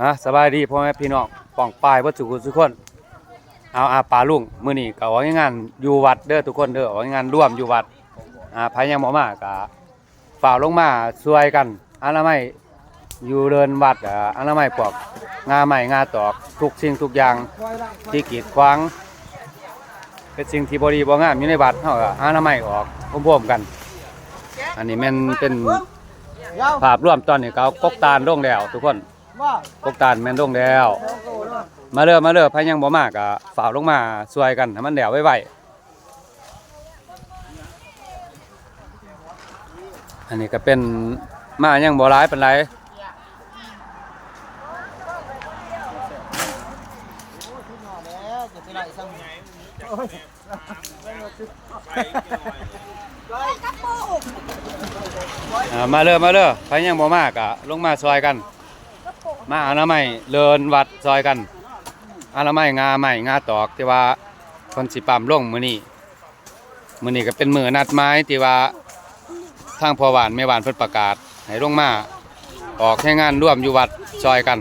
ອ່າ ສະບາຍດີພໍ່ແມ່ພີ່ນ້ອງປ້ອງປາຍເບິດສູ່ຜູ້ສູ່ຄົນ. ເອົາ ອາ ປາລຸງ ມື້ນີ້ກໍອອກແຮງງານຢູ່ວັດເດີທຸກຄົນເດີ ອອກແຮງງານລວມຢູ່ວັດ. ອາ ໃຜຍັງບໍ່ມາກໍຟ້າວລົງມາຊ່ວຍກັນອະນາໄມຢູ່ເດີ່ນວັດ ອາ ອະນາໄມພວກງ່າໄມ້ງ່າຕອກ ທຸກສິ່ງທຸກຢ່າງທີ່ກີດຂວາງ ເປັນສິ່ງທີ່ບໍ່ດີບໍ່ງາມຢູ່ໃນວັດ ເຮົາກໍອະນາໄມອອກໂຮມໆກັນ. ອັນນີ້ແມ່ນເປັນພາບລວມ ຕອນນີ້ກໍເອົາກົກຕານລົງແລ້ວທຸກຄົນ. ກົກຕານແມ່ນລົງແລ້ວ. ມາເດີ ມາເດີ ໃຜຍັງບໍ່ມາກໍຟ້າວລົງມາຊ່ວຍກັນໃຫ້ມັນແລ້ວໄວໆ. ອັນນີ້ກໍເປັນ ມາຍັງບໍ່ຫຼາຍປານໃດ. ອ່າ ມາເດີ ມາເດີ ໃຜຍັງບໍ່ມາກໍລົງມາຊ່ອຍກັນ ມາອະນາໄມເດີ່ນວັດຊ່ອຍກັນ ອະນາໄມງ່າໄມ້ງ່າຕອກ ທີ່ວ່າເພິ່ນຊິປ້ຳລົງມື້ນີ້. ມື້ນີ້ກໍເປັນມື້ນັດໝາຍທີ່ວ່າທາງພໍ່ບ້ານແມ່ບ້ານເພິ່ນປະກາດໃຫ້ລົງມາອອກແຮງງານລວມຢູ່ວັດຊ່ອຍກັນ.